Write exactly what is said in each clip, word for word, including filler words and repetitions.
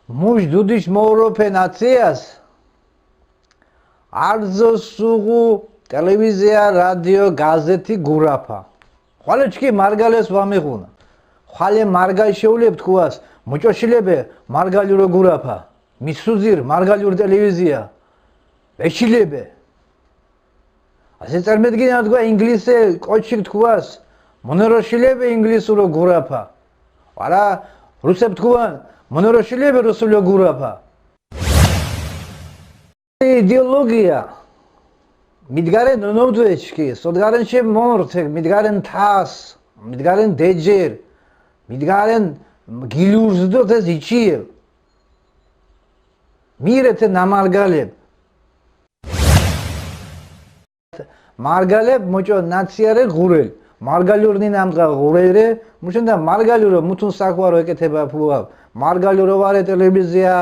მუშ დუდიშ მოუროპე ნაციას, არზო სუღუ ტელევიზია, რადიო, გაზეთი გურაფა. ხვალე ჩქი მარგალეს ვამიღუნა. ხვალე მარგალ შეულებ თქუას, მუჭოშილებე მარგალურო გურაფა. მისუზირ მარგალურ ტელევიზია. ვეშილებე. ასე წარმედგინა თქვა ინგლისე კოჩი თქუას, მონოროშილებე ინგლისურო გურაფა. არა, რუსებ თქუან, მონოროშილებე რუსულო გურაფა. იდეოლოგია. მიდგარენ ნონობდუეჩკი, სოდგარენ შემორთე, მიდგარენ თას, მიდგარენ დეჯერ, მიდგარენ გილურზდო თეს იჩიე. მირეთე ნამარგალებ. მარგალებ მუჭო ნაცია რე ღურელ. მარგალურნი ნამდგა ღურელ რე, მუშენდა მარგალურო მუთუნ საქვარო ეკეთება ფუა. მარგალურო ვარე ტელევიზია,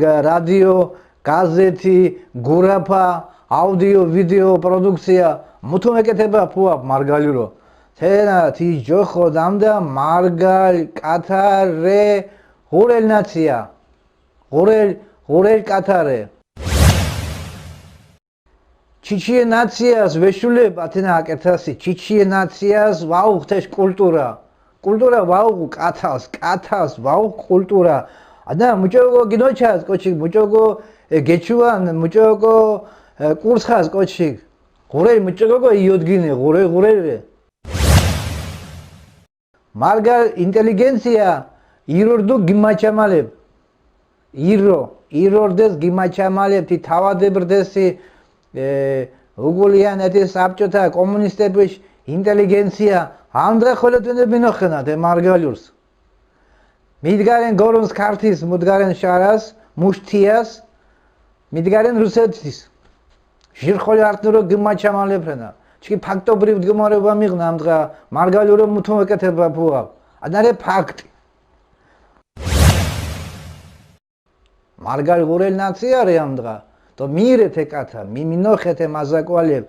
გ-, რადიო, გაზეთი, გურაფა, აუდიო, ვიდეო პროდუქცია, მუთუნ ეკეთება ფუა მარგალურო. თენა თი ჯოხო დამდა მარგალ კათა რე ღურელ ნაცია. ღურელ, ღურელ კათა რე. ჩიჩიე ნაციას ვეშულებ ათენა აკეთასი, ჩიჩიე ნაციას ვაუხ თეშ კულტურა. კულტურა ვაუხ კათას, კათას ვაუხ კულტურა. ანა მუჭოკო გინოჩას კოჩი, მუჭოკო, ე, გეჩუან, მუჭოკო, ე, კურსხას კოჩი. ღურე მუჭოკო იოდგინე, ღურე, ღურე რე. მარგალ ინტელიგენცია ირორდუ გიმაჩამალებ. ირო, ირორდეს გიმაჩამალებ, თი თავადებრდესი, ე, უგულიან ეთი საბჭოთა კომუნისტების ინტელიგენცია, ამდრე ხოლო თუნდე მინოხენათ ე მარგალურს. მიდგარენ გორონს ქართის, მუდგარენ შარას, მუშ თიას, მიდგარენ რუსეთის. ჟირ ხოლე ართნურო გიმაჩამალებ რენა. ჩკი ფაქტობრივ დგომარეობა მიღნა ამდღა მარგალურო მუთუნ ეკეთება ფუა. ადნარე ფაქტი. მარგალ ღურელ ნაცია რე ამდღა. დო მირეთე კათა, მი მინოხეთე მაზაკვალებ,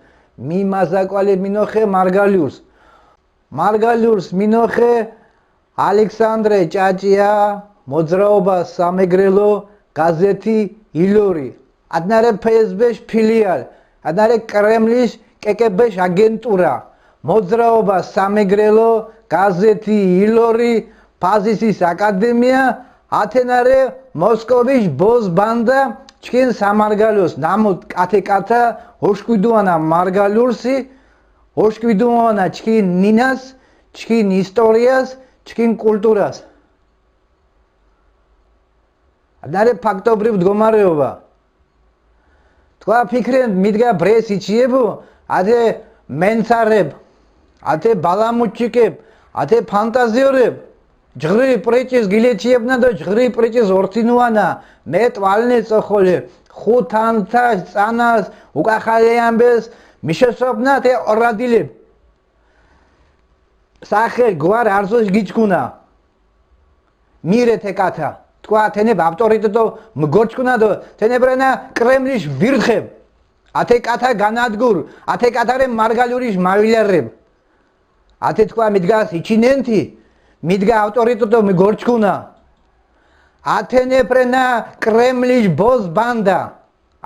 მი მაზაკვალებ მინოხე მარგალურს. მარგალურს მინოხე ალექსანდრე ჭაჭია, მოძრაობა სამეგრელო, გაზეთი ილორი. ადნარე ფსბ-ს ფილიალ, ადნარე კრემლის კგბ-ს აგენტურა. მოძრაობა სამეგრელო, გაზეთი ილორი, ფაზისის აკადემია, ათენარე მოსკოვის ბოზ ბანდა, ჩქინ სამარგალოს ნამუ კათე კათა ოშკვიდუანა მარგალურსი, ოშკვიდუანა ჩქინ ნინას, ჩქინ ისტორიას, ჩქინ კულტურას. ადნარე ფაქტობრივ დგომარეობა. თქვა ფიქრენ, მიდგა ბრეს იჩიებო, ათე მენცარებ, ათე ბალამუჩიკებ, ათე ფანტაზიორებ, ჯღრი პრიჭის გილეჩიებნა და ჯღრი პრიჭის ორთინუანა, მე ტვალნე წოხოლე, ხუთანთა წანას უკახალე ამბეს, მიშესობნა თე ორადილებ. სახე გვარ არზოშ გიჩქუნა. მირეთე კათა. თქვა თენებ ავტორიტეტო მგორჩქუნა და თენებრენა კრემლის ვირთხებ. ათე კათა განადგურ, ათე კათარე მარგალურიშ მავილარებ. ათე თქვა მიდგას იჩინენთი, მიდგა ავტორიტეტო მგორჩქუნა. ათენებრენა კრემლის ბოზ ბანდა.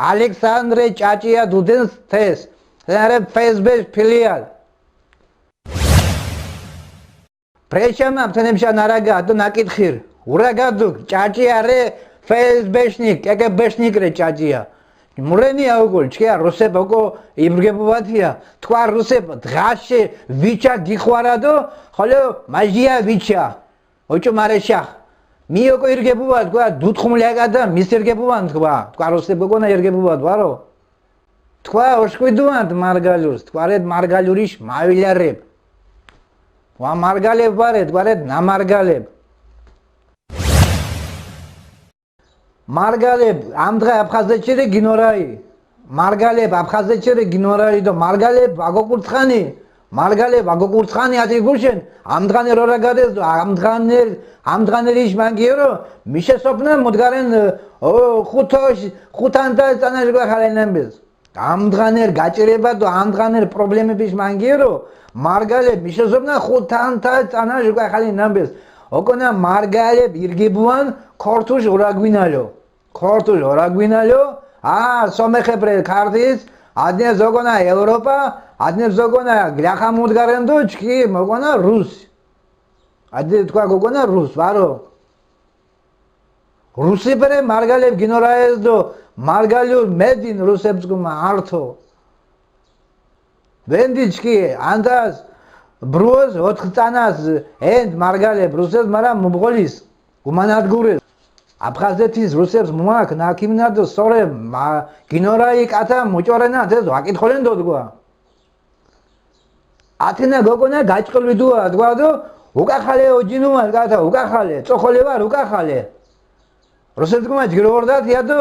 ალექსანდრე ჭაჭია დუდენს თეს. თენარე ფსბ-ს ფილიალ. ბრეშამა თენემშა ნარაგა, დო ნაკითხირ. ურაგადუკ, ჭაჭია რე ფსბ-შნიკ, კგბ-შნიკ რე ჭაჭია. მურენია უგულ, ჩქია რუსებ ოკო იბრგებუათია, თქვა რუსებ დღაშე ვიჩა გიხვარადო, ხოლო მაჟია ვიჩა. ოჭუ მარეშა. მი ოკო ირგებუათ, თქვა დუთხუმ ლეგადა, მის ირგებუან თქვა. თქვა რუსებ ოკონა ირგებუათ, ვარო. თქვა ოშკვიდუანთ მარგალურს, თქვარეთ მარგალურიშ მავილარებ. ვა მარგალებ ვარეთ, თქვარეთ ნამარგალებ. მარგალებ, ამდღა აფხაზეთში რე გინორაი. მარგალებ, აფხაზეთში რე გინორაი და მარგალებ, აგოკურცხანი. მარგალებ, აგოკურცხანი, ათი გუშენ. ამდღანერ ორა გადეს, ამდღანერ, ამდღანერ ის მანგიერო, მიშესოფნა, მუდგარენ, ო, ხუთოშ, ხუთანთა წანაშ გახალენემბეს. ამდღანერ გაჭირება და ამდღანერ პრობლემების მანგიერო, მარგალე მიშეზობნა ხუთანთა წანა ჟუკა ხალი ნამბეს. ოკონა მარგალებ ირგიბუან, ქორთუს ორაგვინალო. ქორთუს ორაგვინალო. ა, სომეხებრე ქართის, ადნეს ოკონა ევროპა, ადნეს ოკონა გლახა მუდგარენდო, ჩქი მოკონა რუს. ადნე თქვა გოკონა რუს, ვარო. რუსებრე მარგალებ გინორაეს დო, მარგალიურ მედინ რუსებს გუმა ართო. ვენდი ჩქი, ანდას ბრუოს ოთხ წანას, ენდ მარგალებ რუსებს, მარა მუბღოლის, გუმანადგურეს. აფხაზეთის რუსებს მუაქ ნაკიმნა დო, სორე მა-, გინორაი კათა მუჭორენა, დეს ვაკითხოლენ დო თქვა. ათენა გოკონა გაჭყილვიდუა თქვა დო, უკახალე ოჯინუა კათა, უკახალე, წოხოლე ვარ, უკახალე. რუსებს გუმა ჯგირორდათ, იადო,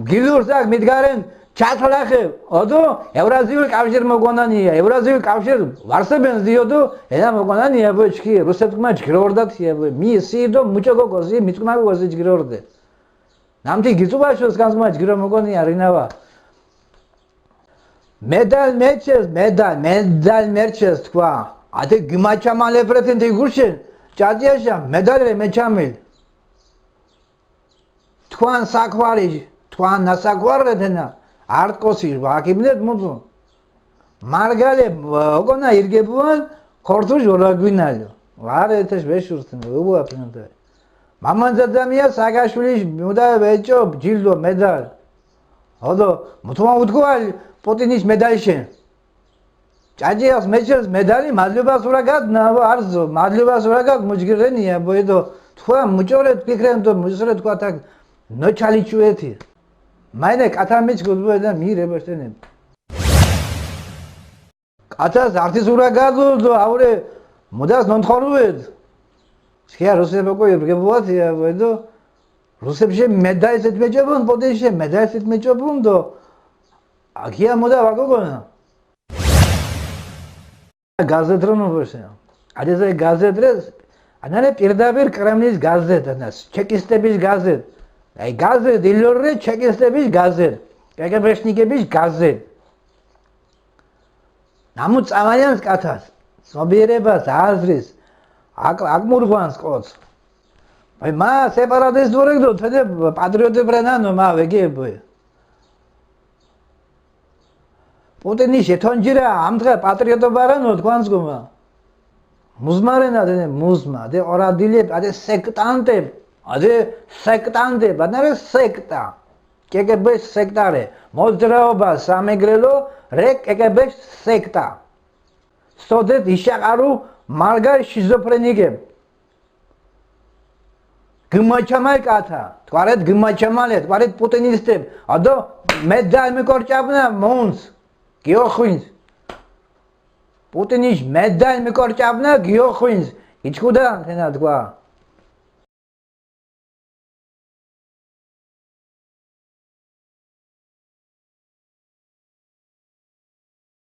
გილურს აქ მიდგარენ, ჩათალახე, ოდო, ევრაზიულ კავშირ მოგონანია, ევრაზიულ კავშირ ვარსებენ ზიოდო, ენა მოგონანია, ბოჩკი, რუსებს გუმა ჯგირორდათ, იადო, მი სი დო, მუჭო გოგო სი, მიჭკუმა გოგო სი ჯგირორდე. ნამთი გიწუბაშოს განს გუმა ჯგირო მოგონია, რინავა. მედალ მეჩეს, მედალ, მედალ მერჩეს თქვა. ათე გიმაჩამალებრეთინ დი გუშინ, ჭაჭიაშა, მედალ რე მეჩამილ. თქვან საქვარი, თქვან ნასაქვარეთენა, არტკოსი ვაკიბნეთ მუძუ. მარგალე, ოკონა ირგებუან, ქორთუს ორაგვინალო. ვარ ეთეშ ვეშურთნე, უგუაფინანტე. მამანძადამია, სააკაშვილიშ მუდა ვეჭო, ჯილდო, მედალ. ოდო, მუთუმა უთქუალ, პუტინის მედალ შენ. ჭაჭიას მეჩეს მედალი, მადლობას ურაგად, ნა, არზო, მადლობას ურაგად, მუჯგირენია, ბოედო, თქვა, მუჭორეთ, ფიქრენდო, მუჭორეთ, თქვა, თაკ, ნოჩალი ჩუეთი. მაინე კათა მიჩ გუძბუედა, მირე ბაშტენე. კათას ართის ურაგადო, დო, აურე, მუდას ნონთხორუედ. სქია რუსებო კო ებგებუათ, ია, ბოედო, რუსებს შე მედალს ეთ მეჭებუნ, პოტენს შე მედალს ეთ მეჭებუნ, დო, აქია მუდა ვაგოგონა. გაზეთ რომ მოვესე. ადეს აი გაზეთ რეს, ანანე პირდაპირ კრემლის გაზეთ, ანას, ჩეკისტების გაზეთ. აი გაზეთ ილორ რე ჩეკისტების გაზეთ. კეკებეშნიკების გაზეთ. ნამუ წამალიანს კათას, ცნობიერებას, აზრის, აკ-, აკმურღვანს კოც. აი მა სეპარატისტ ვორეკ დო, თედე პატრიოტი ბრენანო, მა ვეგიებოი. პუტინი შეთონჯირა, ამდღა პატრიოტო ბარანო, თქვანს გუმა. მუზმარენ ადენე, მუზმა, ადე ორადილებ, ადე სექტანტებ, ადე სექტანტებ, ადნარე სექტა. კეკებეშ სექტარე, მოძრაობა სამეგრელო, რე კეკებეშ სექტა. სოდეთ იშაყარუ მარგალ შიზოფრენიკებ. გიმაჩამალ კათა, თქვარეთ გიმაჩამალე, თქვარეთ პუტინისტებ, ადო მედალ მიკორჭაბნა მუნს, გიოხვინს. პუტინიშ მედალ მიკორჭაბნა, გიოხვინს. იჩქუდა, თენა თქვა.